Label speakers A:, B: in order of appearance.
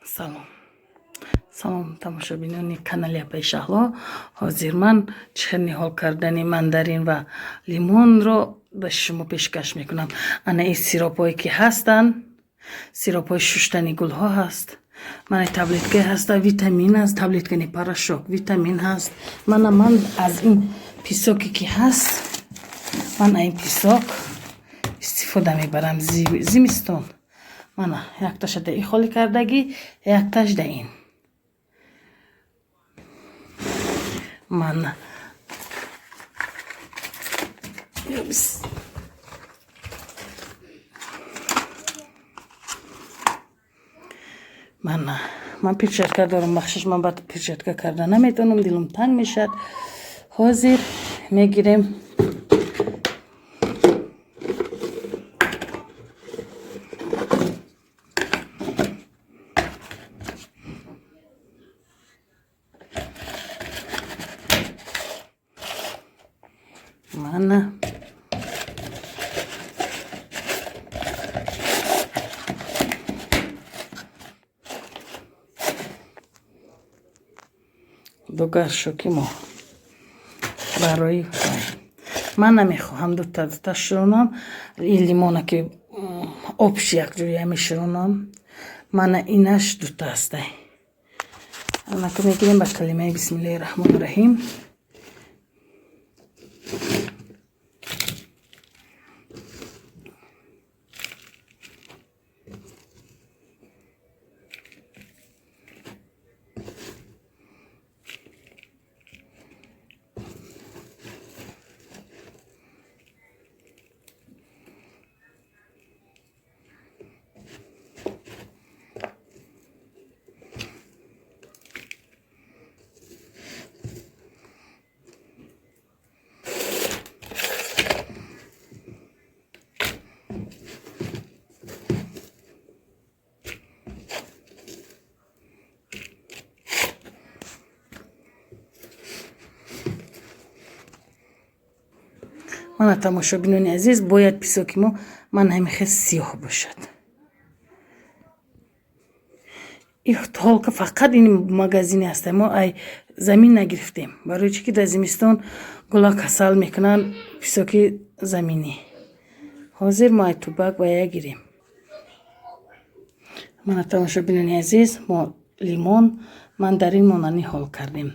A: Салом, салом, тамошобинони канали Апаи Шаҳло. Ҳозир ман чӣ хел ниҳол кардани мандарин ва лимонро ба шумо пешкаш мекунам. Ана ин сиропҳое ки ҳастанд, сиропҳои шуштани гулҳо ҳаст. Мана таблетка ҳаста, витамин аст, таблетка не, порошок, витамин ҳаст. Мана ман аз ин песоке ки ҳаст, ман аз ин песок истифода мебарам зимистон. Мана якташа да ин холӣ кардагӣ, якташ да ин. Мана мана ман перчатка дорам, бахшиш, ман баъд перчатка карда наметавонам, дилам танг мешавад. Ҳозир мегирем. Мана ду горшоки мо барои ман намехоҳам дута дута широнам. Ин лимона ки обши якҷоя меширонам. Мана инаш дута астай. Анака мегирем ба калимаи бисмиллаҳи раҳмони раҳим. Мана, тамошобинони азиз, бояд песоки мо ман ҳамин хел сиёҳ бошад. Толка фақат ин магазине ҳаста, мо ай замин нагирифтем, барои чӣ ки дар зимистон гула касал мекунанд песоки заминӣ. Ҳозир мо ай тубак ба гирем. Мана, тамошобинони азиз, мо лимон, мандарин мона ниҳол кардем.